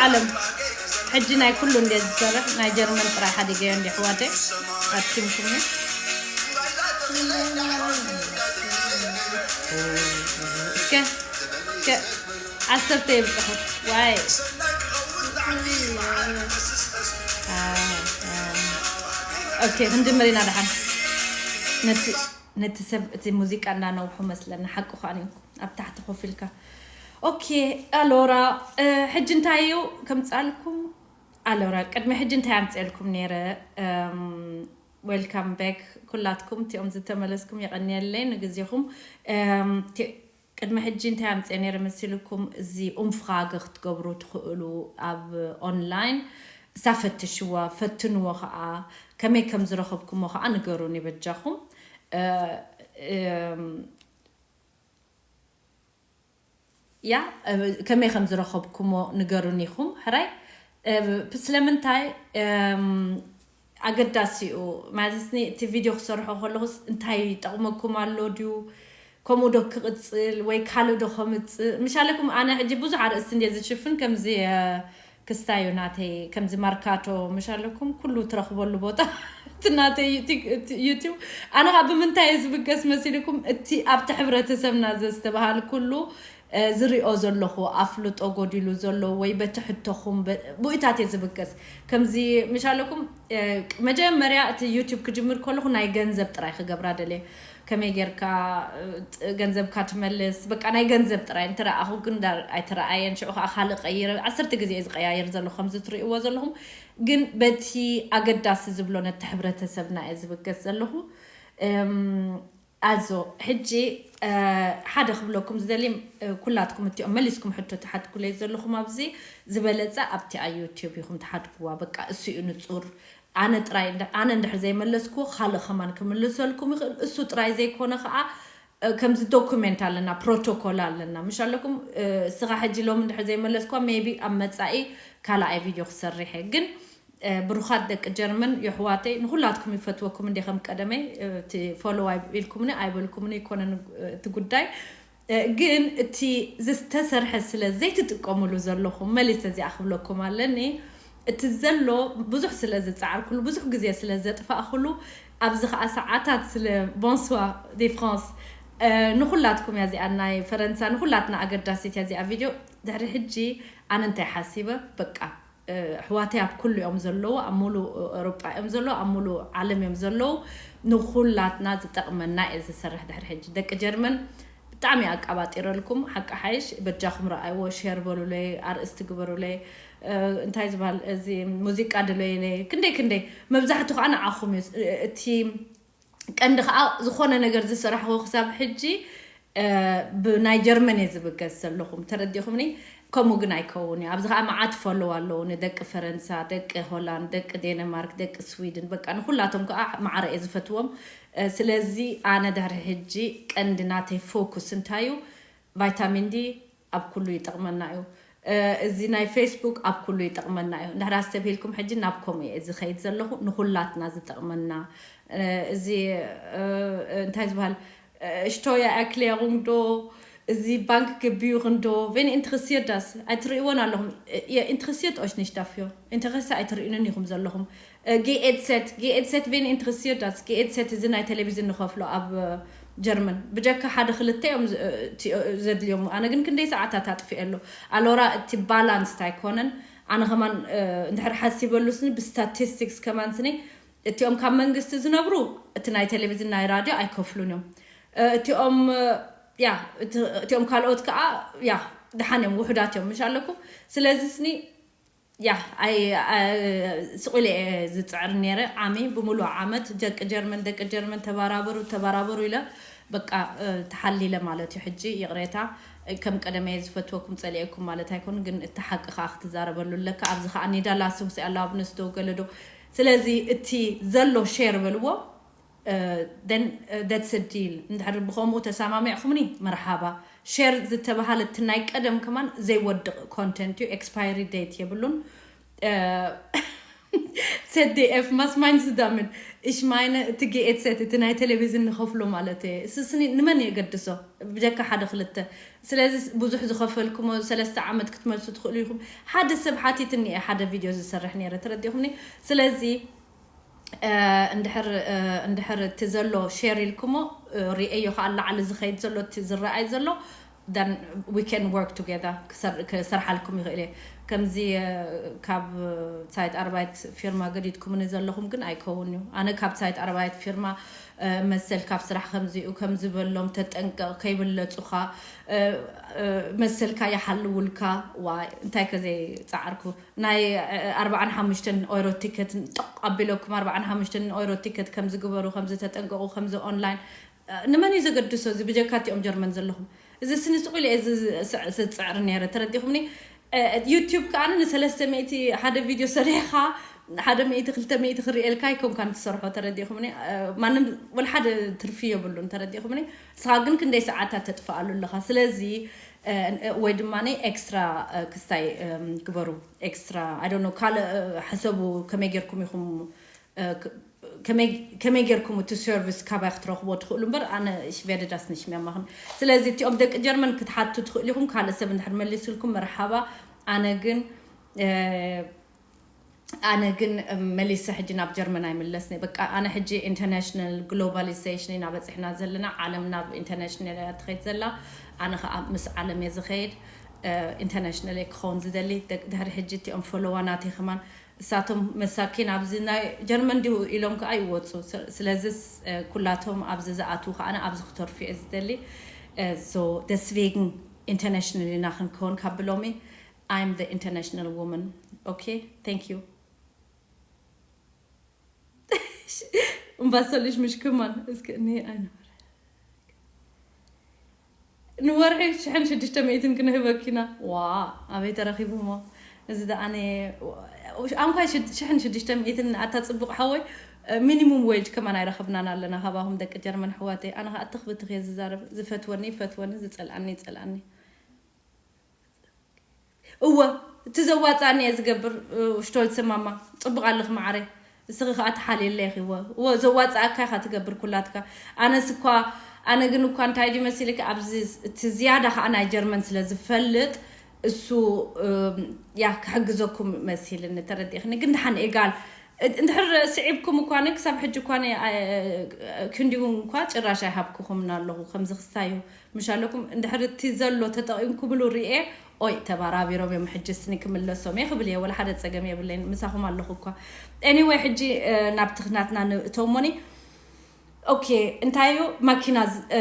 ዓለም ሕጂ ናይ ኩሉ እንደ ዝሰርሕ ናይ ጀርመን ጥራይ ሓዲገዮ እንዲ ኣሕዋተይ ኣትኪምኩም እስከ እስከ ዓሰርተ የብፅሑ ዋይ ኦኬ ክንድምር ኢና ደሓን ነቲ ነቲ ሰብ እቲ ሙዚቃ እንዳነውሑ መስለኒ ሓቂ ኳን እዩ ኣብ ታሕቲ ኮፍ ኢልካ ኦኬ ኣሎራ ሕጂ እንታይ እዩ ከምፃልኩም ኣሎራ ቅድሚ ሕጂ እንታይ ኣምፅኤልኩም ነይረ welcome back ኩላትኩም እቲኦም ዝተመለስኩም የቐንየለይ ንግዜኹም ቅድሚ ሕጂ እንታይ ኣምፅአ ነይረ መሲልኩም እዚ ኡምፍራገ ክትገብሩ ትኽእሉ ኣብ ኦንላይን እሳ ፈትሽዋ ፈትንዎ ከዓ ከመይ ከም ዝረኸብኩሞ ከዓ ንገሩኒ በጃኹም ያ ከመይ ከም ዝረኸብኩሞ ንገሩኒ ኢኹም ሕራይ ስለምንታይ ኣገዳሲ እዩ ማለት እቲ ቪድዮ ክሰርሖ ከለኹስ እንታይ ይጠቕመኩም ኣሎ ድዩ ከምኡ ዶ ክቕፅል ወይ ካልእ ዶ ከምፅእ ምሻለኩም ኣነ ሕጂ ብዙሕ ኣርእስቲ እንደ ዝሽፍን ከምዚ ክስታዩ ናተይ ከምዚ ማርካቶ ምሻለኩም ኩሉ ትረኽበሉ ቦታ እቲ ናተይ ዩቲብ ኣነ ካ ብምንታይ ዝብገስ መሲልኩም እቲ ኣብቲ ሕብረተሰብና ዘስተባሃል ኩሉ ዝሪኦ ዘለኹ ኣፍልጦ ጎዲሉ ዘሎ ወይ በቲ ሕቶኹም ብኢታት እየ ዝብገስ ከምዚ ምሻለኩም መጀመርያ እቲ ዩቲብ ክጅምር ከለኹ ናይ ገንዘብ ጥራይ ክገብራ ደልየ ከመይ ጌርካ ገንዘብካ ትመልስ በቃ ናይ ገንዘብ ጥራይ እንትረኣኹ ግን ኣይተረኣየን ሽዑ ከዓ ካልእ ቀይረ ዓሰርተ ግዜ እየ ዝቀያየር ዘለኹ ከምዚ ትርእይዎ ዘለኹም ግን በቲ ኣገዳሲ ዝብሎ ነቲ ሕብረተሰብና እየ ዝብገስ ዘለኹ ኣዞ ሕጂ ሓደ ክብለኩም ዝደሊ ኩላትኩም እቲኦም መሊስኩም ሕቶ ትሓትኩለይ ዘለኹም ኣብዚ ዝበለፀ ኣብቲ ኣብ ዩቲብ ኢኹም ትሓትኩዋ በቃ እሱ እዩ ንፁር ኣነ ጥራይ ኣነ እንድሕር ዘይመለስኩዎ ካልእ ከማን ክምልሰልኩም ይኽእል እሱ ጥራይ ዘይኮነ ከዓ ከምዚ ዶኩሜንት ኣለና ፕሮቶኮል ኣለና ምሽ ኣለኩም እስኻ ሕጂ ሎም እንድሕር ዘይመለስኩዋ ሜቢ ኣብ መፃኢ ካልኣይ ቪድዮ ክሰርሐ ግን ብሩኻት ደቂ ጀርመን የሕዋተይ ንኩላትኩም ይፈትወኩም እንደ ከም ቀደመይ እቲ ፎሎው ኢልኩምኒ ኣይበልኩምኒ ይኮነን እቲ ጉዳይ ግን እቲ ዝተሰርሐ ስለ ዘይትጥቀሙሉ ዘለኹም መሊሰ እዚኣ ክብለኩም ኣለኒ እቲ ዘሎ ብዙሕ ስለ ዝፀዓርኩሉ ብዙሕ ግዜ ስለ ዘጥፋእኩሉ ኣብዚ ከዓ ሰዓታት ስለ ቦንስዋ ዴ ፍራንስ ንኩላትኩም እያ እዚኣ ናይ ፈረንሳ ንኩላትና ኣገዳሲት እያ እዚኣ ቪድዮ ድሕሪ ሕጂ ኣነ እንታይ ሓሲበ በቃ ኣሕዋተይ ኣብ ኩሉ እዮም ዘለዉ ኣብ ሙሉ ኤውሮጳ እዮም ዘለዉ ኣብ ሙሉ ዓለም እዮም ዘለዉ ንኩላትና ዝጠቕመና እየ ዝሰርሕ ድሕሪ ሕጂ ደቂ ጀርመን ብጣዕሚ ኣቃባጢረልኩም ሓቂ ሓይሽ በጃኹም ረኣይዎ ሸር በሉለይ ኣርእስቲ ግበሩለይ እንታይ ዝበሃል እዚ ሙዚቃ ድለዩለይ ክንደይ ክንደይ መብዛሕቱ ከዓ ንዓኹም እዩ እቲ ቀንዲ ከዓ ዝኾነ ነገር ዝሰራሕዎ ክሳብ ሕጂ ብናይ ጀርመን እየ ዝብገስ ዘለኹም ተረዲኹምኒ ከምኡ ግን ኣይከውን እዩ ኣብዚ ከዓ መዓት ፈለዉ ኣለዉ ንደቂ ፈረንሳ ደቂ ሆላንድ ደቂ ዴንማርክ ደቂ ስዊድን በቃ ንኩላቶም ከዓ ማዕረ እየ ዝፈትዎም ስለዚ ኣነ ድሕሪ ሕጂ ቀንዲ ናተይ ፎኩስ እንታይ እዩ ቫይታሚን ዲ ኣብ ኩሉ ይጠቕመና እዩ እዚ ናይ ፌስቡክ ኣብ ኩሉ ይጠቕመና እዩ እንድሕር ኣስተብሂልኩም ሕጂ ናብ ከምኡ እየ ዝኸይድ ዘለኹ ንኩላትና ዝጠቕመና እዚ እንታይ ዝበሃል ሽቶያ ኣክሌሩንግ ዶ እዚ ባንክ ግቢዩ ክንዶ ቬን ኢንትረሲርት ዳስ ኣይትርእይዎን ኣለኹም ኢንትረሲርት ኦሽ ኒሽ ዳፍዮ ኢንተረሳ ኣይትርእዩንን ኢኹም ዘለኹም ጌኤድሰት ጌኤድሰት ቬን ኢንትረሲርት ዳስ ጌኤድሰት እዚ ናይ ቴሌቪዝን ንኸፍሎ ኣብ ጀርመን ብጀካ ሓደ ክልተ እዮም ዘድልዮም ኣነ ግን ክንደይ ሰዓታት ኣጥፍኤ ኣሎ ኣሎራ እቲ ባላንስት ኣይኮነን ኣነ ከማን እንድሕር ሓሲበሉ ስኒ ብስታቲስቲክስ ከማን ስኒ እቲኦም ካብ መንግስቲ ዝነብሩ እቲ ናይ ቴሌቪዝን ናይ ራድዮ ኣይከፍሉን እዮም እቲኦም ያ እቲኦም ካልኦት ከዓ ያ ድሓን እዮም ውሑዳት እዮም ምሽ ኣለኩም ስለዚ ስኒ ያ ኣይ ስቑኢለ እየ ዝፅዕር ነይረ ዓሚ ብምሉእ ዓመት ደቂ ጀርመን ደቂ ጀርመን ተባራበሩ ተባራበሩ ኢለ በቃ ተሓሊለ ማለት እዩ ሕጂ ይቕሬታ ከም ቀደመየ ዝፈትወኩም ፀሊኤኩም ማለት ኣይኮኑ ግን እቲ ሓቂ ከዓ ክትዛረበሉ ኣለካ ኣብዚ ከዓ ኒዳላስ ውፅእ ኣለዋ ብንስዶ ገለዶ ስለዚ እቲ ዘሎ ሼር በልዎ then that's a deal እንድሕር ብኸምኡ ተሰማሚዕኩምኒ መርሓባ ሼር ዝተባሃለ እቲ ናይ ቀደም ከማን ዘይወድቕ ኮንተንት እዩ ኤክስፓይሪ ዴት የብሉን Z D F, was meinst du damit? Ich meine, እቲ ጌኤት ሴት፣ እቲ ናይ ቴሌቪዝን ንኸፍሎ ማለት እየ። እስስኒ ንመን የገድሶ? ብጀካ ሓደ ክልተ። ስለዚ ብዙሕ ዝኸፈልኩሞ ሰለስተ ዓመት ክትመልሱ ትኽእሉ ኢኹም። ሓደ ሰብ ሓቲትኒ እየ ሓደ ቪድዮ ዝሰርሕ ነይረ፣ ተረዲኹምኒ? ስለዚ፣ እ፣ እንድሕር፣ እ፣ እንድሕር እቲ ዘሎ ሼር ኢልኩሞ፣ እ፣ ሪኤዮ ከዓ ላዕሊ ዝኸይድ ዘሎ፣ እቲ ዝረኣይ ዘሎ፣ then we can work together፣ ክሰር-፣ ክሰርሓልኩም ይኽእል እየ። ከምዚ፣ እ፣ ካብ ሳይት ኣርባይት ፊርማ ገዲድኩምኒ ዘለኹም ግን ኣይከውን እዩ። ኣነ ካብ ሳይት ኣርባይት ፊርማ፣ እ፣ መሰል ካብ ስራሕ ከምዚኡ ከምዚ በሎም፣ ተጠንቀቕ፣ ከይብለጹኻ፣ እ፣ እ፣ መሰልካ ይሓልውልካ። ዋይ፣ እንታይ ከ ዘይጻዓርኩ። ናይ፣ እ፣ ኣርባዓን ሓሙሽተን ኦይሮ ቲከት ጥቕ ኣቢለኩም፣ ኣርባዓን ሓሙሽተን ኦይሮ ቲከት ከምዚ ግበሩ፣ ከምዚ ተጠንቀቑ፣ ከምዚ ኦንላይን። እ፣ ንመን እዩ ዘገድሶ እዚ? ብጀካ እቲኦም ጀርመን ዘለኹም። እዚ ስኒ ስቑ ኢለ እየ ዝ-፣ ዝ-፣ ዝጽዕር ነይረ፣ ተረዲኹምኒ? እ፣ ዩቲዩብ ከኣ ንሰለስተ ሚእቲ ሓደ ቪድዮ ሰሪሕኻ፣ ሓደ ሚእቲ ክልተ ሚእቲ ክርእየልካ ኣይኮንካን ትሰርሖ፣ ተረዲኹምኒ? እ፣ ማንም ወላ ሓደ ትርፊ የብሉን፣ ተረዲኹምኒ? ንስኻ ግን ክንደይ ሰዓታት ተጥፍኣሉ ኣለኻ። ስለዚ፣ እ፣ እ፣ ወይ ድማ ኤክስትራ፣ እ፣ ክስታይ፣ እም፣ ግበሩ። ኤክስትራ፣ I don't know፣ ካልእ፣ እ፣ ሕሰቡ ከመይ ጌርኩም ኢኹም፣ እ፣ ክ-፣ ከመይ፣ ከመይ ጌርኩም እቲ ሰርቪስ ካባይ ክትረኽብዎ ትኽእሉ እምበር፣ ኣነ ich werde das nicht mehr machen። ስለዚ እቲኦም ደቂ ጀርመን ክትሓቱ ትኽእሉ ኢኹም፣ ካልእ ሰብ እንድሕር መሊሱልኩም መርሓባ። ኣነ ግን፣ እ፣ ኣነ ግን መሊሰ ሕጂ ናብ ጀርመን ኣይምለስን እየ። በቃ ኣነ ሕጂ ኢንተርናሽናል ግሎባሊዜሽን ኢና በፂሕና ዘለና። ዓለም ናብ ኢንተርናሽናል እያ ትኸይድ ዘላ። ኣነ ኸዓ ምስ ዓለም እየ ዝኸይድ። እ፣ ኢንተርናሽናል እየ ክኸውን ዝደሊ። ደ-፣ ድሕሪ ሕጂ እቲኦም ፎሎዋ ናተይ ከማን እሳቶም መሳኪን ኣብዚ ናይ ጀርመን ድዩ ኢሎም ከኣ ይወፁ። ስ-፣ ስለዚስ፣ እ፣ ኩላቶም ኣብዚ ዝኣትዉ ከኣ ኣብዚ ክተርፉ እየ ዝደሊ። እ፣ so deswegen ኢንተርናሽናል ኢና ክንከውን ካብ ሎሚ። I'm the international woman. Okay, thank you. እምባ ሰልሽ ምሽ ክማን እስከ እኒ ኣይነበረ። ንወርሒ ሽሕን ሽዱሽተ ሚእትን ክንህበኪና። ዋ፣ ኣበይ ተረኺቡ እሞ? እዚ ደኣ ኣነ ኣንኳይ ሽድ-፣ ሽሕን ሽዱሽተ ሚእትን ኣታ ጽቡቕ ሓወይ፣ ሚኒሙም ዌጅ ከማን ኣይረኸብናን ኣለና ካባኹም ደቂ ጀርመን ኣሕዋተይ። ኣነ ኸኣ ትኽ ብትኽ እየ ዝዛረብ። ዝፈትወኒ ይፈትወኒ፣ ዝጸልኣኒ ይጸልኣኒ። እወ፣ እቲ ዘዋጽኣኒ እየ ዝገብር። እ፣ ሽቶልስ ማማ፣ ጽቡቕ ኣለኺ መዓረይ። እስኺ ኸኣ ትሓልየለይ ኢኺ። እወ፣ እወ፣ ዘዋጽኣካ ኢኻ ትገብር ኩላትካ። ኣነስ እኳ፣ ኣነ ግን እኳ እንታይ ድዩ መሲልኪ፣ ኣብዚ እቲ ዝያዳ ኸኣ ናይ ጀርመን ስለ ዝፈልጥ፣ እሱ፣ እም፣ ያ፣ ክሕግዘኩም መሲልኒ፣ ተረዲእኽኒ። ግን ደሓን ኤጋል፣ እ-፣ እንድሕር ስዒብኩም እኳ፣ ክሳብ ሕጂ እኳ፣ እ፣ ክንዲኡ እኳ ጭራሽ ኣይሃብኩኹምን ኣለኹ። ከምዚ ክስታይ እዩ። ምሽ ኣለኩም፣ እንድሕር እቲ ዘሎ ተጠቒምኩምሉ ርኤ፣ ኦይ፣ ተባራቢሮም እዮም፣ ሕጂ ስኒ ክምለሶም እየ ክብል እየ፣ ወላ ሓደ ጸገም የብለይን፣ ምሳኹም ኣለኹ እኳ። ኤኒወይ፣ ሕጂ፣ እ፣ ናብቲ ናትና ንእተው እሞኒ። ኦኬ፣ እንታይ እዩ ማኪና ዝ-፣ እ፣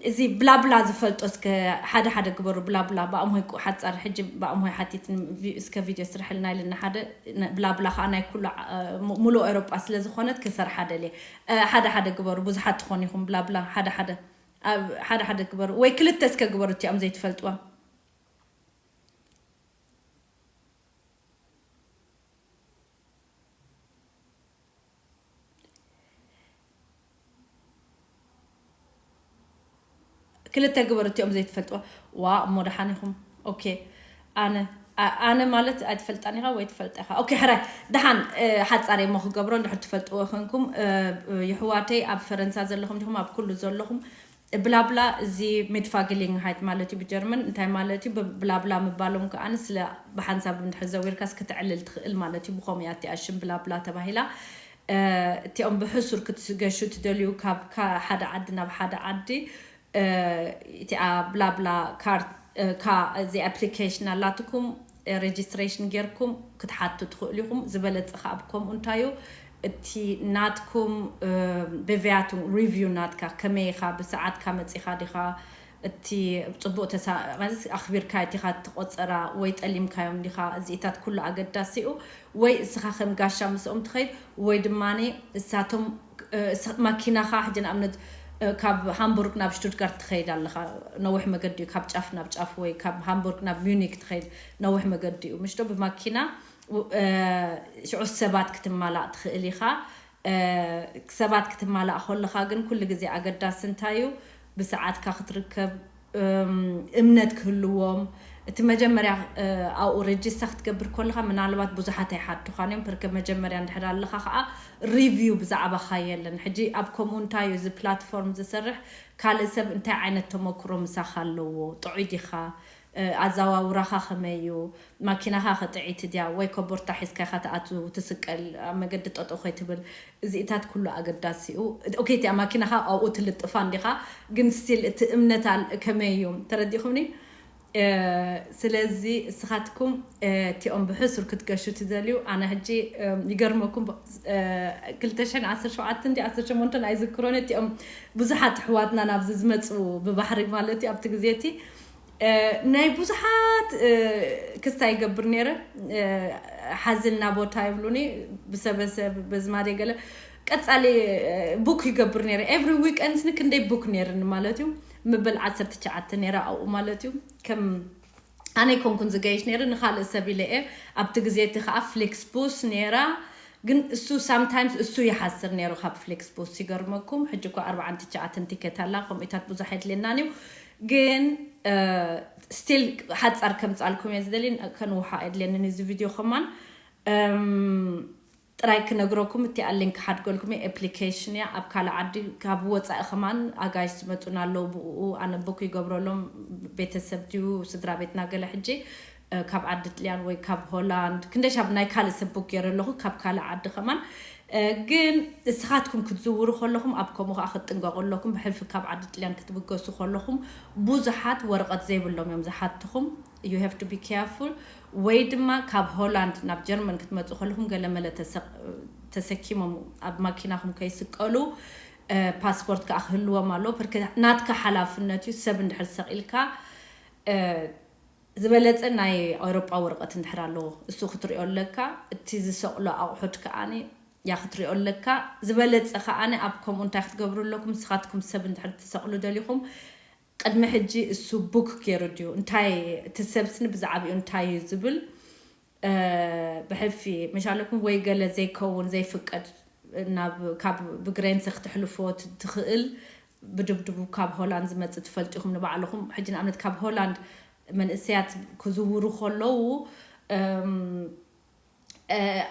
እዚ ብላብላ ዝፈልጦ እስከ ሓደ ሓደ ግበሩ፣ ብላብላ ብኣምሆይ ቁ-፣ ሓጻር፣ ሕጂ ብኣምሆይ ሓቲት ን-፣ ቪ-፣ እስከ ቪድዮ ስርሕልና ኢልና ሓደ ነ-፣ ብላብላ ከኣ ናይ ኩሉ ዓ-፣ እ፣ ሙ-፣ ሙሉእ ኤውሮጳ ስለ ዝኾነት ክሰርሓ ደልየ። እ፣ ሓደ ሓደ ግበሩ፣ ብዙሓት ትኾኑ ኢኹም፣ ብላብላ ሓደ ሓደ። ኣብ ሓደ ሓደ ግበሩ፣ ወይ ክልተ እስከ ግበሩ፣ እቲኦም ዘይትፈልጥዎም። ክልተ ግበሩ፣ እቲኦም ዘይትፈልጥዎ። ዋ፣ እሞ ደሓን ኢኹም። ኦኬ። ኣነ፣ ኣ-፣ ኣነ ማለት ኣይትፈልጣን ኢኻ ወይ ትፈልጣ ኢኻ? ኦኬ፣ ሕራይ። ደሓን፣ እ፣ ሓጻር እየ እሞ ክገብሮ፣ እንድሕር ትፈልጥዎ ኮንኩም፣ እ፣ እ፣ የሕዋተይ ኣብ ፈረንሳ ዘለኹም ዲኹም፣ ኣብ ኩሉ ዘለኹም፣ ብላብላ እዚ ሚድፋግሊንግሃይት ማለት እዩ ብጀርመን። እንታይ ማለት እዩ? ብ-፣ ብላብላ ምባሎም ከኣ ስለ ብሓንሳብ እንድሕር ዘዊርካስ ክትዕልል ትኽእል ማለት እዩ። ብኸምኡ እያ እቲኣ ሽም ብላብላ ተባሂላ። እ፣ እቲኦም ብሕሱር ክትገሹ ትደልዩ ካብ፣ ካብ ሓደ ዓዲ ናብ ሓደ ዓዲ፣ እ፣ እቲኣ ብላብላ ካርት፣ እ፣ ካ-፣ እዚ ኣፕሊኬሽን ኣላትኩም፣ እ፣ ሬጅስትሬሽን ጌርኩም ክትሓቱ ትኽእሉ ኢኹም። ዝበለጸ ከኣ ኣብ ከምኡ እንታይ እዩ፣ እቲ ናትኩም፣ እ፣ ብቪያቱም ሪቪው ናትካ ከመይ ኢኻ፣ ብሰዓትካ መጺኻ ዲኻ፣ እቲ ጽቡቕ ተሳ-፣ ማለት ኣኽቢርካ ዲኻ፣ እቲ ቆጸራ ወይ ጠሊምካዮም ዲኻ፣ እዚኢታት ኩሉ ኣገዳሲ እዩ። ወይ እስኻ ከም ጋሻ ምስኦም ትኸይድ፣ ወይ ድማ እሳቶም፣ እ፣ ስ-፣ ማኪናኻ ሕጂ ንኣብነት፣ እ፣ ካብ ሃምቡርግ ናብ ሽቱትጋርት ትኸይድ ኣለኻ፣ ነዊሕ መገዲ እዩ፣ ካብ ጫፍ ናብ ጫፍ ወይ ካብ ሃምቡርግ ናብ ሚዩኒክ ትኸይድ ነዊሕ መገዲ እዩ፣ ምሽቶ ብማኪና፣ እ፣ ሽዑ ሰባት ክትማላእ ትኽእል ኢኻ። እ፣ ሰባት ክትማላእ ከለኻ ግን ኩሉ ግዜ ኣገዳሲ እንታይ እዩ? ብሰዓትካ ክትርከብ፣ እም፣ እምነት ክህልዎም፣ እቲ መጀመርያ ኣብኡ ሬጅስታ ክትገብር ከለካ ምናልባት ብዙሓት ኣይሓቱኻን እዮም። ፕርከ መጀመርያ እንድሕር ኣለካ ከዓ ሪቪው ብዛዕባካ የለን። ሕጂ ኣብ ከምኡ እንታይ እዩ እዚ ፕላትፎርም ዝሰርሕ? ካልእ ሰብ እንታይ ዓይነት ተመክሮ ምሳካ ኣለዎ? ጥዑይ ዲካ? ኣዘዋውራካ ከመይ እዩ? ማኪናካ ከጥዒት ድያ ወይ ኮቦርታ ሒዝካ ኢካ ትኣቱ ትስቀል ኣብ መገዲ ጠጠው ከይትብል? እዚኢታት ኩሉ ኣገዳሲ እዩ። ኦኬ፣ እቲኣ ማኪናካ ኣብኡ ትልጥፋ እንዲካ፣ ግን ስቲል እቲ እምነት ከመይ እዩ? ተረዲኹምኒ? ስለዚ እስኻትኩም እቲኦም ብሕሱር ክትገሹ ትደልዩ። ኣነ ሕጂ ይገርመኩም፣ ክልተ ሽሕን ዓሰርተ ሸውዓተን ዲ ዓሰርተ ሸሞንተን ኣይዝክሮን። እቲኦም ብዙሓት ኣሕዋትና ናብዚ ዝመፁ ብባሕሪ ማለት እዩ ኣብቲ ግዜ እቲ ናይ ብዙሓት ክስታ ይገብር ነይረ። ሓዝልና ቦታ ይብሉኒ ብሰበሰብ በዝማደ ገለ ቀጻሊ ቡክ ይገብር ነይረ። ኤቭሪ ዊከንድስ ንክንደይ ቡክ ነይርኒ ማለት እዩ። ምበል ዓሰርተ ትሽዓተ ነይራ ኣብኡ ማለት እዩ። ከም ኣነ ኣይኮንኩን ዝገይሽ ነይረ፣ ንኻልእ ሰብ ኢለ እየ። ኣብቲ ግዜ እቲ ከዓ ፍሌክስ ቡስ ነይራ፣ ግን እሱ ሳምታይምስ እሱ ይሓስር ነይሩ ካብ ፍሌክስ ቡስ። ይገርመኩም፣ ሕጂ እኳ ኣርባዓን ትሽዓተን ቲኬት ኣላ፣ ከምኡታት ብዙሕ ኣይድልየናን እዩ። ግን ስቲል ሓፃር ከምፃልኩም እየ ዝደሊ፣ ከንውሓ ኣይድልየንን እዚ ቪድዮ ከማን። ጥራይ ክነግረኩም፣ እቲኣ ሊንክ ሓድገልኩም እየ። ኣፕሊኬሽን እያ። ኣብ ካልእ ዓዲ ካብ ወፃኢ ከማን ኣጋይሽ ዝመፁና ኣለዉ። ብኡ ኣነ ቡክ ይገብረሎም፣ ቤተሰብ ድዩ ስድራ ቤትና ገለ። ሕጂ ካብ ዓዲ ጥልያን ወይ ካብ ሆላንድ ክንደሻብ ናይ ካልእ ሰብ ቡክ ገይረ ኣለኹ፣ ካብ ካልእ ዓዲ ከማን። ግን እስኻትኩም ክትዝውሩ ከለኹም ኣብ ከምኡ ከዓ ክትጥንቀቁ ኣለኩም። ብሕልፊ ካብ ዓዲ ጥልያን ክትብገሱ ከለኹም ብዙሓት ወረቐት ዘይብሎም እዮም ዝሓትኹም። You have to be careful። ወይ ድማ ካብ ሆላንድ ናብ ጀርመን ክትመፁ ከለኹም ገለመለ ተሰኪሞም ኣብ ማኪናኹም ከይስቀሉ ፓስፖርት ከዓ ክህልዎም ኣለዎ። ፕርከ ናትካ ሓላፍነት እዩ። ሰብ እንድሕር ሰቂልካ ዝበለፀ ናይ ኣውሮጳ ወረቐት እንድሕር ኣለዎ እሱ ክትሪኦ ኣለካ። እቲ ዝሰቕሎ ኣቑሑት ከዓኒ ያ ክትሪኦ ኣለካ። ዝበለፀ ከዓኒ ኣብ ከምኡ እንታይ ክትገብሩ ኣለኩም? ንስኻትኩም ሰብ እንድሕር ትሰቕሉ ደሊኹም ቅድሚ ሕጂ እሱ ቡክ ገይሩ ድዩ? እንታይ እቲ ሰብስኒ ብዛዕባኡ እንታይ እዩ ዝብል ብሕልፊ መሻለኩም ወይ ገለ ዘይከውን ዘይፍቀድ ናብ ካብ ብግሬንሰ ክትሕልፎ ትኽእል ብድብድቡ ካብ ሆላንድ ዝመፅእ ትፈልጡ ኢኹም ንባዕልኹም። ሕጂ ንኣብነት ካብ ሆላንድ መንእሰያት ክዝውሩ ከለዉ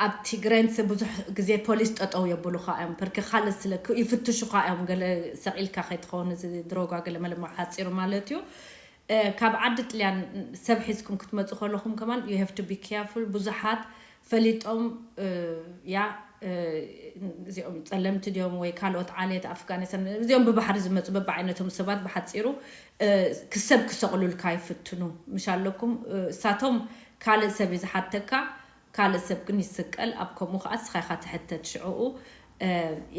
ኣብቲ ግሬንስ ብዙሕ ግዜ ፖሊስ ጠጠው የብሉኻ እዮም። ፕርክ ካልእ ስለ ይፍትሹኻ እዮም። ገለ ሰቂልካ ከይትኸውን እዚ ድሮጋ ገለ መለማ ሓፂሩ ማለት እዩ። ካብ ዓዲ ጥልያን ሰብ ሒዝኩም ክትመፁ ከለኹም ከማን you have to be careful። ብዙሓት ፈሊጦም ያ እዚኦም ጸለምቲ ድዮም ወይ ካልኦት ዓሌት ኣፍጋኒስታን እዚኦም ብባሕሪ ዝመፁ በብዓይነቶም ሰባት ብሓፂሩ ክሰብ ክሰቕሉልካ ይፍትኑ ምሽ ኣለኩም። እሳቶም ካልእ ሰብ እዩ ዝሓተካ፣ ካልእ ሰብ ግን ይስቀል። ኣብ ከምኡ ከዓ እስኻ ኢኻ ትሕተት። ሽዕኡ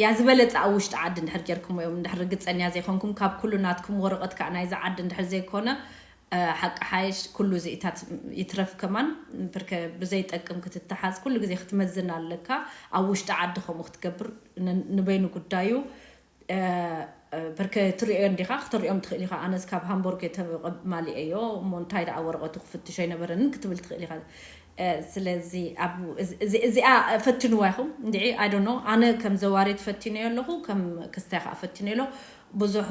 ያ ዝበለፀ ኣብ ውሽጢ ዓዲ እንድሕር ጌርኩሞ እዮም እንድሕር ርግፀኛ ዘይኮንኩም ካብ ኩሉ ናትኩም ወረቐት ከዓ ናይዚ ዓዲ እንድሕር ዘይኮነ ሓቂ ሓይሽ ኩሉ እዚኢታት ይትረፍ ከማን ብርከ ብዘይጠቅም ክትተሓዝ ኩሉ ግዜ ክትመዝን ኣለካ። ኣብ ውሽጢ ዓዲ ከምኡ ክትገብር ንበይኑ ጉዳዩ። ብርከ ትሪኦ እንዲኻ ክትሪኦም ትኽእል ኢኻ። ኣነስ ካብ ሃምቦርግ ማሊኤዮ እሞ እንታይ ደኣ ወረቐቱ ክፍትሾ ኣይነበረንን ክትብል ትኽእል ኢኻ። ስለዚ እዚኣ ፈትንዋ ኢኹም እንዲ I don't know። ኣነ ከም ዘዋሪት ፈቲነዮ ኣለኹ፣ ከም ክስታይ ከዓ ፈቲነዮ ኣለኹ። ብዙሕ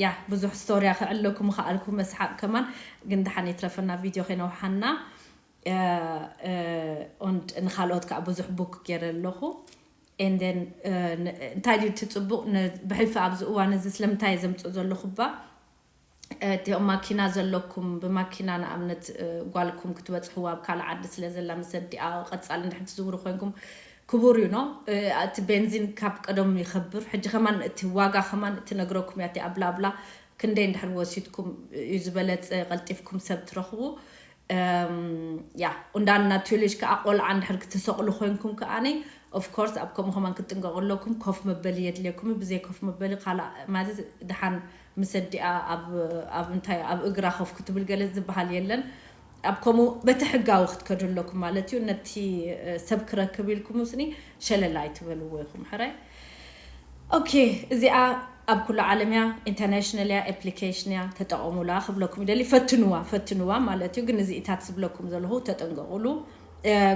ያ ብዙሕ ስቶርያ ክዕለኩም ከኣልኩ መስሓቅ ከማን ግን ደሓን ይትረፈና ቪድዮ ከይነውሓና። ንካልኦት ከዓ ብዙሕ ቡክ ገይረ ኣለኹ። ንን እንታይ ድዩ እቲ ፅቡቅ ብሕልፊ ኣብዚ እዋን እዚ ስለምንታይ ዘምፅእ ዘለኹ ባ እቲኦም ማኪና ዘለኩም ብማኪና ንኣብነት ጓልኩም ክትበፅሕዋ ኣብ ካልእ ዓዲ ስለ ዘላ ምስ ኣዲኣ ቀፃሊ እንድሕር ትዝውሩ ኮይንኩም ክቡር እዩ ኖ። እቲ ቤንዚን ካብ ቀደም ይኸብር። ሕጂ ከማን እቲ ዋጋ ከማን እቲ ነግረኩም እያ እቲ ኣብላብላ ክንደይ እንድሕር ወሲድኩም እዩ ዝበለፀ ቀልጢፍኩም ሰብ ትረኽቡ። ያ እንዳና ቱልሽ ከዓ ቆልዓ እንድሕር ክትሰቕሉ ኮይንኩም ከዓኒ ኦፍኮርስ ኣብ ከምኡ ከማን ክትጥንቀቁ ኣለኩም። ኮፍ መበሊ የድልየኩም። ብዘይ ኮፍ መበሊ ካልእ ማለት ድሓን ምስ ኣዲኣ ኣብ እንታይ ኣብ እግራ ኮፍ ክትብል ገለ ዝበሃል የለን። ኣብ ከምኡ በቲ ሕጋዊ ክትከዱ ኣለኩም ማለት እዩ። ነቲ ሰብ ክረክብ ኢልኩም ስኒ ሸለል ኣይትበልዎ ኢኹም ሕራይ። ኦኬ፣ እዚኣ ኣብ ኩሉ ዓለም እያ፣ ኢንተርናሽናል እያ፣ ኣፕሊኬሽን እያ፣ ተጠቐሙላ ክብለኩም ይደሊ። ፈትንዋ ፈትንዋ ማለት እዩ። ግን እዚኢታት ዝብለኩም ዘለኹ ተጠንቀቑሉ።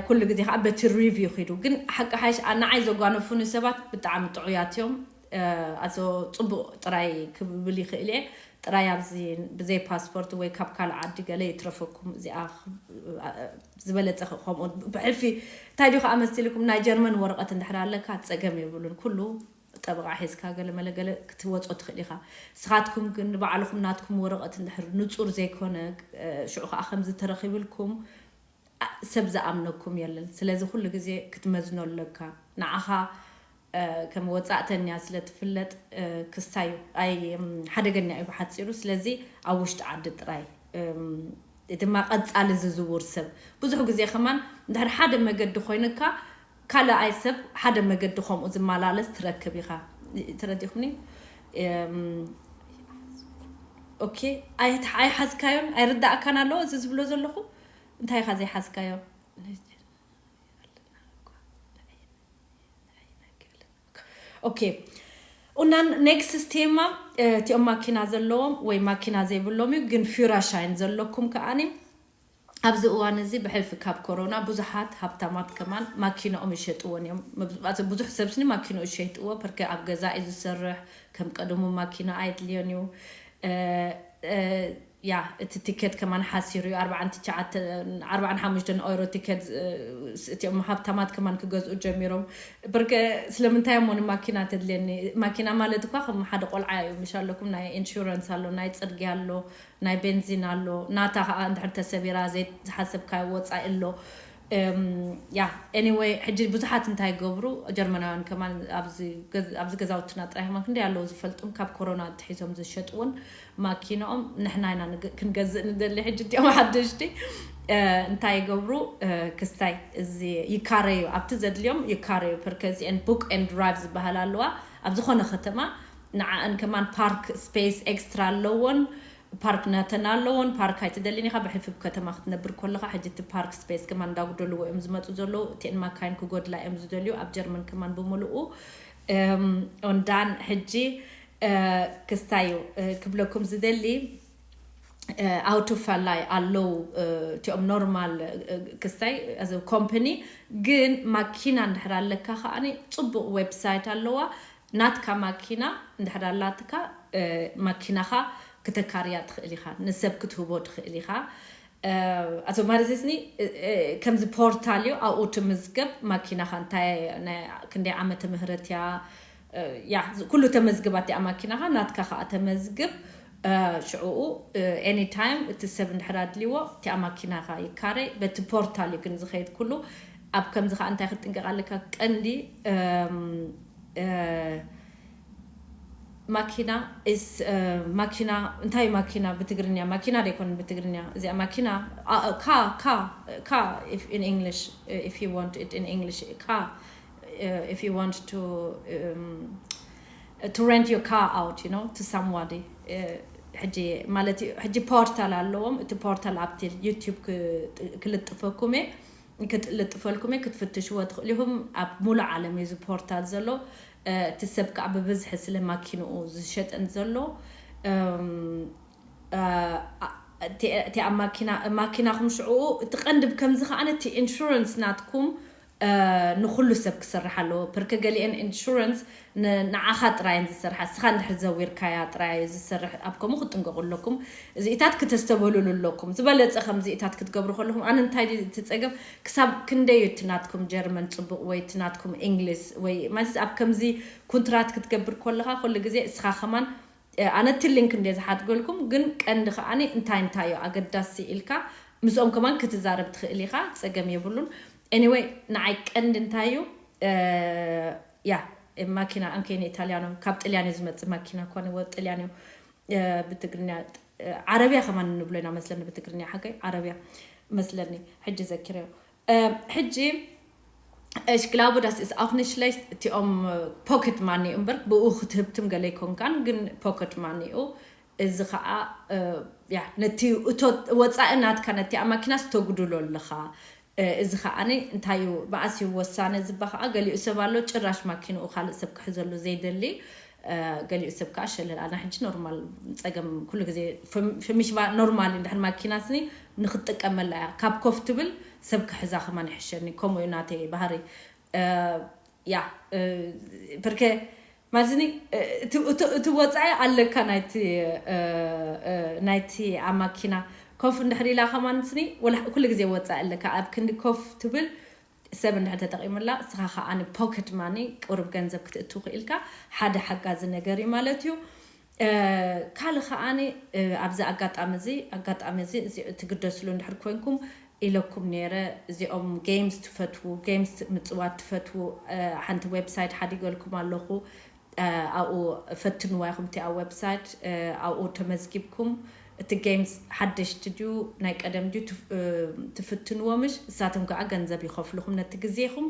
ኩሉ ግዜ ከዓ በቲ ሪቪው ኪዱ። ግን ሓቂ ሓይሽ ንዓይ ዘጓነፉኒ ሰባት ብጣዕሚ ጥዑያት እዮም። ኣዞ ጽቡቕ ጥራይ ክብል ይኽእል እየ። ጥራይ ኣብዚ ብዘይ ፓስፖርት ወይ ካብ ካልእ ዓዲ ገለ ይትረፈኩም። እዚኣ ዝበለጸ ከምኡ ብሕልፊ እንታይ ድዩ ከዓ መሲልኩም፣ ናይ ጀርመን ወረቐት እንድሕር ኣለካ ጸገም የብሉን። ኩሉ ጠበቓ ሒዝካ ገለ መለ ገለ ክትወጾ ትኽእል ኢኻ። ንስኻትኩም ግን ንባዕልኹም ናትኩም ወረቐት እንድሕር ንጹር ዘይኮነ፣ ሽዑ ከዓ ከምዚ ተረኺብልኩም ሰብ ዝኣምነኩም የለን። ስለዚ ኩሉ ግዜ ክትመዝኖ ኣለካ። ንዓኻ ከም ወጻእተኛ ስለ ትፍለጥ ክስታይ ኣይ ሓደገኛ እዩ ብሓጺሩ። ስለዚ ኣብ ውሽጢ ዓዲ ጥራይ ድማ ቀጻሊ ዝዝውር ሰብ ብዙሕ ግዜ ከማን እንድሕር ሓደ መገዲ ኮይንካ ካልኣይ ሰብ ሓደ መገዲ ከምኡ ዝመላለስ ትረክብ ኢኻ። ተረዲኹኒ? ኦኬ። ኣይሓዝካዮን? ኣይርዳእካን ኣለዎ እዚ ዝብሎ ዘለኹ? እንታይ ኢኻ ዘይሓዝካዮ? ኦኬ። ኡናን ኔክስት ቴማ እቲኦም ማኪና ዘለዎም ወይ ማኪና ዘይብሎም እዩ፣ ግን ፊራሻይን ዘለኩም ከኣኒ ኣብዚ እዋን እዚ ብሕልፊ ካብ ኮሮና ብዙሓት ሃብታማት ከማን ማኪናኦም ይሸጥዎን እዮም። ብዙሕ ሰብ ስኒ ማኪናኡ ይሸጥዎ ፐርከ ኣብ ገዛ እዩ ዝሰርሕ፣ ከም ቀደሙ ማኪና ኣይድልዮን እዩ። ያ እቲ ቲኬት ከማን ሓሲሩ እዩ። ኣርባዓን ሓሙሽተን ኦይሮ ቲኬት እቲኦም ሃብታማት ከማን ክገዝኡ ጀሚሮም። ብርከ ስለምንታይ እሞ ንማኪና ተድልየኒ? ማኪና ማለት እኳ ከም ሓደ ቆልዓ እዩ። ምሽ ኣለኩም ናይ ኢንሹረንስ ኣሎ፣ ናይ ፅርግያ ኣሎ፣ ናይ ቤንዚን ኣሎ። ናታ ከዓ እንድሕር ተሰቢራ ዘይዝሓሰብካዮ ወፃኢ ኣሎ። ያ ኤኒወይ ሕጂ ብዙሓት እንታይ ይገብሩ ጀርመናውያን ከማን ኣብዚ ገዛውትና ጥራይ ከማን ክንደይ ኣለዉ ዝፈልጡም ካብ ኮሮና ትሒዞም ዝሸጥውን ማኪናኦም ንሕና ኢና ክንገዝእ ንደሊ። ሕጂ እቲኦም ሓደሽቲ እንታይ ይገብሩ? ክስታይ እዚ ይካረዩ፣ ኣብቲ ዘድልዮም ይካረዩ። ፐርከዚአን ቡክ ኤንድ ድራይቭ ዝበሃል ኣለዋ። ኣብ ዝኾነ ከተማ ንዓእን ከማን ፓርክ ስፔስ ኤክስትራ ኣለዎን ፓርክ ናተን ኣለዎን። ፓርክ ኣይትደልን ኢኻ ብሕልፊ ከተማ ክትነብር ከለኻ። ሕጂ እቲ ፓርክ ስፔስ ከማን እንዳጉደልዎ እዮም ዝመፁ ዘለዉ። እቲአን ማካይን ክጎድላ እዮም ዝደልዩ ኣብ ጀርመን ከማን ብምልኡ። ኦንዳን ሕጂ ክስታዩ ክብለኩም ዝደሊ ኣውቶፋላይ ኣለዉ። እቲኦም ኖርማል ክስታይ ኮምፓኒ ግን ማኪና እንድሕር ኣለካ ከዓኒ ፅቡቕ ዌብሳይት ኣለዋ። ናትካ ማኪና እንድሕር ኣላትካ ማኪናኻ ክተካርያ ትኽእል ኢኻ፣ ንሰብ ክትህቦ ትኽእል ኢኻ። ኣቶ ማለትስኒ ከምዚ ፖርታል እዩ። ኣብኡ ትምዝገብ ማኪናኻ እንታይ ክንደይ ዓመተ ምህረት እያ፣ ያ ኩሉ ተመዝግባ እቲኣ ማኪናኻ ናትካ ከዓ ተመዝግብ። ሽዕኡ ኤኒታይም እቲ ሰብ እንድሕር ኣድልዎ እቲኣ ማኪናኻ ይካረ። በቲ ፖርታል እዩ ግን ዝኸይድ ኩሉ። ኣብ ከምዚ ከዓ እንታይ ክትጥንቀቕ ኣለካ? ቀንዲ ማኪና is ማኪና እንታይ እዩ? ማኪና ብትግርኛ ማኪና ደይኮን ብትግርኛ እዚኣ ማኪና ካ ካ ካ in English if you want it in English ካ if you want to um, to rent your car out you know to somebody ሕጂ ማለት እዩ። ሕጂ ፖርታል ኣለዎም። እቲ ፖርታል ኣብቲ ዩቲዩብ ክልጥፈኩም እየ ክጥልጥፈልኩም እየ ክትፍትሽዎ ትኽእሉ ኢኹም። ኣብ ሙሉእ ዓለም እዩ እዚ ፖርታል ዘሎ። እቲ ሰብ ከዓ ብብዝሒ ስለ ማኪንኡ ዝሸጠን ዘሎ እቲ ኣብ ማኪና ማኪናኹም ሽዕኡ እቲ ቀንዲ ብከምዚ ከዓ ነቲ ኢንሹረንስ ናትኩም ንኩሉ ሰብ ክሰርሕ ኣለዎ። ፐርከ ገሊአን ኢንሹረንስ ንዓኻ ጥራየን ዝሰርሓ እስኻ እንድሕር ዘዊርካያ ጥራይ ዝሰርሕ ኣብ ከምኡ ክትጥንቀቁ ኣለኩም። እዚኢታት ክተስተበሉሉ ኣለኩም። ዝበለጸ ከምዚኢታት ክትገብሩ ከለኹም ኣነ እንታይ እቲ ጸገም ክሳብ ክንደይ እቲ ናትኩም ጀርመን ጽቡቕ ወይ እቲ ናትኩም እንግሊዝ ወይ ማለት ኣብ ከምዚ ኩንትራት ክትገብር ከለኻ ኩሉ ግዜ እስኻ ከማን ኣነ እቲ ሊንክ እንደ ዝሓድገልኩም ግን ቀንዲ ከዓኒ እንታይ እንታይ እዩ ኣገዳሲ ኢልካ ምስኦም ከማን ክትዛረብ ትኽእል ኢኻ። ጸገም የብሉን። ኤኒወይ ንዓይ ቀንዲ እንታይ እዩ ያ ማኪና ኣንከይኒ ኢታልያኖ ካብ ጥልያን እዩ ዝመጽእ ማኪና ኮነ ወ ጥልያን እዩ ብትግርኛ ዓረብያ ከማን ንብሎ ኢና መስለኒ ብትግርኛ ሓገይ ዓረብያ መስለኒ ሕጂ ዘኪረዮ ሕጂ Ich glaube, das ist auch nicht schlecht እቲኦም ፖኬት ማኒ እምበር ብኡ ክትህብትም ገለ ይኮንካን ግን ፖኬት ማኒኡ እዚ ከዓ ነቲ እቶ ወፃኢ ናትካ ነቲ ኣብ ማኪናስ ተጉድሎ ኣለኻ። እዚ ከዓኒ እንታይ እዩ መኣስ እዩ ወሳነ ዝባ ከዓ ገሊኡ ሰብ ኣሎ ጭራሽ ማኪንኡ ካልእ ሰብ ክሕዘሉ ዘይደሊ። ገሊኡ ሰብ ከዓ ሸለል ኣነ ሕጂ ኖርማል ፀገም ኩሉ ግዜ ፍሚሽ ኖርማል እንድሕር ማኪና ስኒ ንክትጥቀመላ እያ ካብ ኮፍ ትብል ሰብ ክሕዛ ከማን ይሕሸኒ ከምኡ እዩ ናተይ ባህሪ። ያ ፐርከ ማዝኒ እቲ ወፃኢ ኣለካ ናይቲ ናይቲ ኣብ ማኪና ኮፍ እንድሕር ኢላ ከማን ስኒ ኩሉ ግዜ ወፃኢ ኣለካ። ኣብ ክንዲ ኮፍ ትብል ሰብ እንድሕር ተጠቂምላ እስኻ ከዓኒ ፖከት ማኒ ቅሩብ ገንዘብ ክትእትው ክኢልካ ሓደ ሓጋዚ ነገር እዩ ማለት እዩ። ካልእ ከዓኒ ኣብዚ ኣጋጣሚ እዚ ኣጋጣሚ እዚ እዚ ትግደስሉ እንድሕር ኮይንኩም ኢለኩም ነይረ። እዚኦም games ትፈትዉ games ምፅዋት ትፈትዉ ሓንቲ ዌብሳይት ሓዲገልኩም ኣለኹ። ኣብኡ ፈትንዋ ኢኹም እቲኣ ዌብሳይት ኣብኡ ተመዝጊብኩም እቲ games ሓደሽቲ ድዩ ናይ ቀደም ድዩ ትፍትንዎ ምሽ እሳቶም ከዓ ገንዘብ ይኸፍልኹም ነቲ ግዜኹም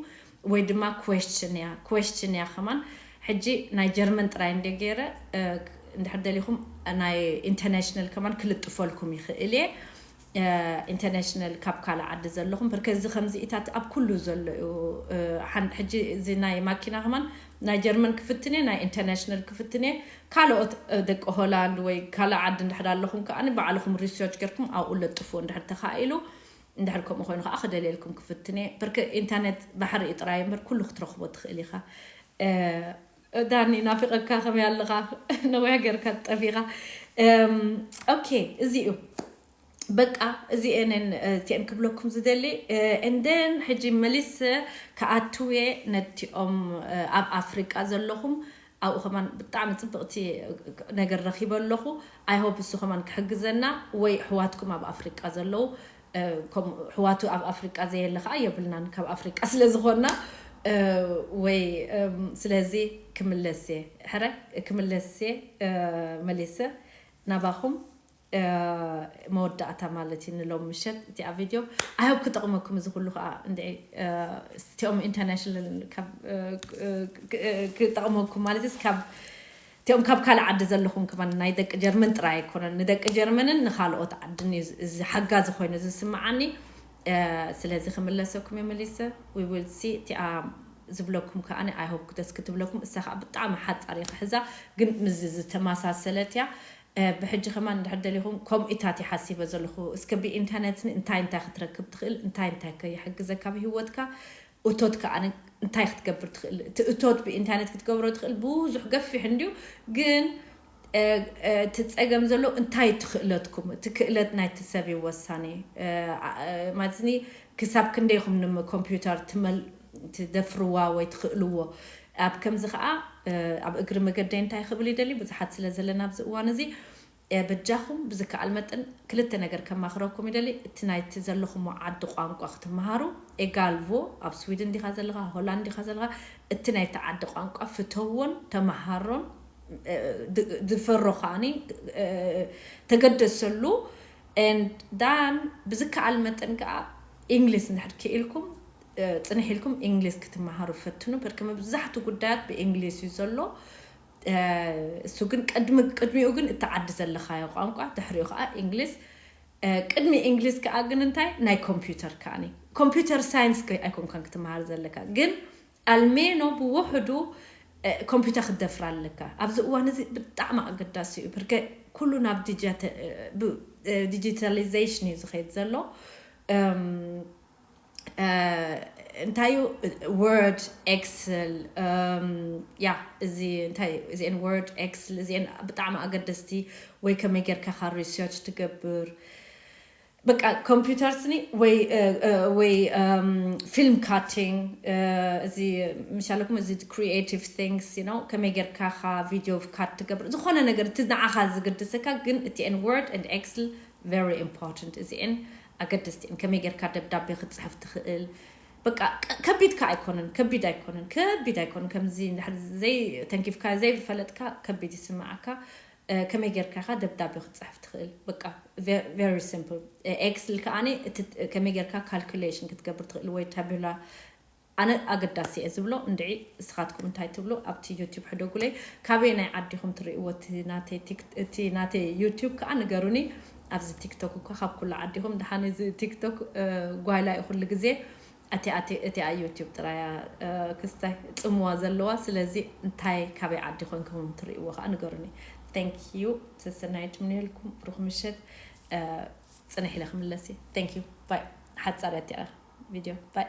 ወይ ድማ question እያ question እያ ከማን ሕጂ ናይ ጀርመን ጥራይ እንደ ገይረ እንድሕር ደሊኹም ናይ international ከማን ክልጥፈልኩም ይኽእል እየ። ኢንተርናሽናል ካብ ካልእ ዓዲ ዘለኹም ብርከ እዚ ከምዚ ኢታት ኣብ ኩሉ ዘሎ እዩ። ሕጂ እዚ ናይ ማኪና ከማን ናይ ጀርመን ክፍትኔ ናይ ኢንተርናሽናል ክፍትኔ ካልኦት ደቂ ሆላንድ ወይ ካልእ ዓዲ እንድሕር ኣለኹም ከዓ ባዕልኹም research ገርኩም ኣብኡ ለጥፉ እንድሕር ተኻኢሉ እንድሕር ከምኡ ኮይኑ ከዓ ክደልየልኩም ክፍትኔ ብርክ ኢንተርኔት ባሕሪ እዩ ጥራይ እምበር ኩሉ ክትረኽቦ ትኽእል ኢኻ። ዳኒ ናፊቐካ ከመይ ኣለኻ? ነዊሕ ገርካ ጠፊኻ። ኦኬ እዚ እዩ በቃ እዚ እነን እቲአን ክብለኩም ዝደሊ። እንደን ሕጂ መሊስ ከኣትውየ ነቲኦም ኣብ ኣፍሪቃ ዘለኹም ኣብኡ ከማን ብጣዕሚ ፅብቕቲ ነገር ረኺበ ኣለኹ። I hope እሱ ከማን ክሕግዘና ወይ ኣሕዋትኩም ኣብ ኣፍሪቃ ዘለዉ ከምኡ ኣሕዋቱ ኣብ ኣፍሪቃ ዘየለ ከዓ የብልናን ካብ ኣፍሪቃ ስለ ዝኾንና ወይ ስለዚ ክምለስ እየ ሕረ ክምለስ እየ መሊሰ ናባኹም መወዳእታ ማለት እዩ ንሎም ምሸት እቲኣ ቪድዮ I hope ክጠቕመኩም እዚ ኩሉ ከዓ እንድዒ እቲኦም ኢንተርናሽናል ክጠቕመኩም ማለት ካብ እቲኦም ካብ ካልእ ዓዲ ዘለኹም ከማን ናይ ደቂ ጀርመን ጥራይ ኣይኮነን ንደቂ ጀርመንን ንካልኦት ዓድን እዩ እዚ ሓጋዚ ኮይኑ ዝስምዓኒ። ስለዚ ክምለሰኩም እየ መሊሰ we will see እቲኣ ዝብለኩም ከዓ I hope ደስ ክትብለኩም እሳ ከዓ ብጣዕሚ ሓፃር እየ ክሕዛ ግን ምስ ዝተመሳሰለት እያ። ብሕጂ ከማን እንድሕር ደሊኹም ከምኢታት ይሓሲበ ዘለኹ እስከ ብኢንተርነት እንታይ እንታይ ክትረክብ ትኽእል እንታይ እንታይ ከይሕግዘካ ብህይወትካ እቶት ከዓ እንታይ ክትገብር ትኽእል እቲ እቶት ብኢንተርነት ክትገብሮ ትኽእል ብዙሕ ገፊሕ እንድዩ ግን እቲ ፀገም ዘሎ እንታይ ትኽእለትኩም እቲ ክእለት ናይቲ ሰብ እዩ ወሳኒ። ማለትኒ ክሳብ ክንደይኹም ንኮምፒውተር ትመል ትደፍርዋ ወይ ትኽእልዎ ኣብ ከምዚ ከዓ ኣብ እግሪ መገደይ እንታይ ክብል ይደሊ ብዙሓት ስለ ዘለና ኣብዚ እዋን እዚ በጃኹም ብዝከኣል መጠን ክልተ ነገር ከማኽረኩም ይደሊ እቲ ናይቲ ዘለኹሞ ዓዲ ቋንቋ ክትመሃሩ egal wo ኣብ ስዊድን ዲኻ ዘለኻ ሆላንድ ዲኻ ዘለኻ እቲ ናይቲ ዓዲ ቋንቋ ፍተዎን ተመሃሮን ዝፈሮ ከዓኒ ተገደሰሉ and then ብዝከኣል መጠን ከዓ ኢንግሊስ እንድሕር ክኢልኩም ፅንሕ ኢልኩም ኢንግሊስ ክትመሃሩ ፈትኑ በርከ መብዛሕቱ ጉዳያት ብኢንግሊስ እዩ ዘሎ። እሱ ግን ቅድሚ ቅድሚኡ ግን እቲ ዓዲ ዘለኻዮ ቋንቋ ድሕሪኡ ከዓ ኢንግሊስ ቅድሚ ኢንግሊስ ከዓ ግን እንታይ ናይ ኮምፒውተር ከዓኒ ኮምፒውተር ሳይንስ ኣይኮንካን ክትመሃር ዘለካ ግን ኣልሜኖ ብውሕዱ ኮምፒውተር ክትደፍር ኣለካ ኣብዚ እዋን እዚ ብጣዕሚ ኣገዳሲ እዩ ብርከ ኩሉ ናብ ዲጂታሊዜሽን እዩ ዝኸይድ ዘሎ። እንታይ እዩ word excel ያ እዚ እንታይ እዚአን word excel እዚአን ብጣዕሚ ኣገደስቲ ወይ ከመይ ጌርካ ካ research ትገብር በቃ ኮምፒውተር ስኒ ወይ ወይ film cutting እዚ ምሻለኩም እዚ creative things you know ከመይ ጌርካ ካ video cut ትገብር ዝኾነ ነገር እቲ ንዓኻ ዝግድሰካ ግን እቲአን word and excel very important እዚአን ኣገደስቲ እየን ከመይ ጌርካ ደብዳቤ ክትፅሕፍ ትኽእል በቃ ከቢድ ካ ኣይኮነን ከቢድ ኣይኮነን ከቢድ ኣይኮነን ከምዚ ዘይ ተንኪፍካ ዘይፈለጥካ ከቢድ ይስምዓካ። ከመይ ጌርካ ኢኻ ደብዳቤ ክትፅሕፍ ትኽእል በቃ very simple። ኤክስል ከዓኒ ከመይ ጌርካ ካልኩሌሽን ክትገብር ትኽእል ወይ ታቡላ ኣነ ኣገዳሲ እየ ዝብሎ እንድዒ እስኻትኩም እንታይ ትብሉ ኣብቲ ዩቲብ ሕደጉለይ። ካበየናይ ዓዲኹም ትርእይዎ እቲ ናተይ ዩቲብ ከዓ ንገሩኒ። ኣብዚ ቲክቶክ እኳ ካብ ኩሉ ዓዲኹም ደሓን እዚ ቲክቶክ ጓይላ እዩ ኩሉ ግዜ ኣቲ ኣቲ እቲ ዩቲብ ጥራያ ክስታይ ጽምዋ ዘለዋ ስለዚ እንታይ ካበይ ዓዲ ኮንኩም ትርእይዎ ከዓ ንገሩኒ። Thank you ሰሰናይት ምንልኩም ብሩኽ ምሸት። ጽንሕ ኢለ ክምለስ። Thank you bye። ሓጻር እያ ቪድዮ bye።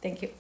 Thank you።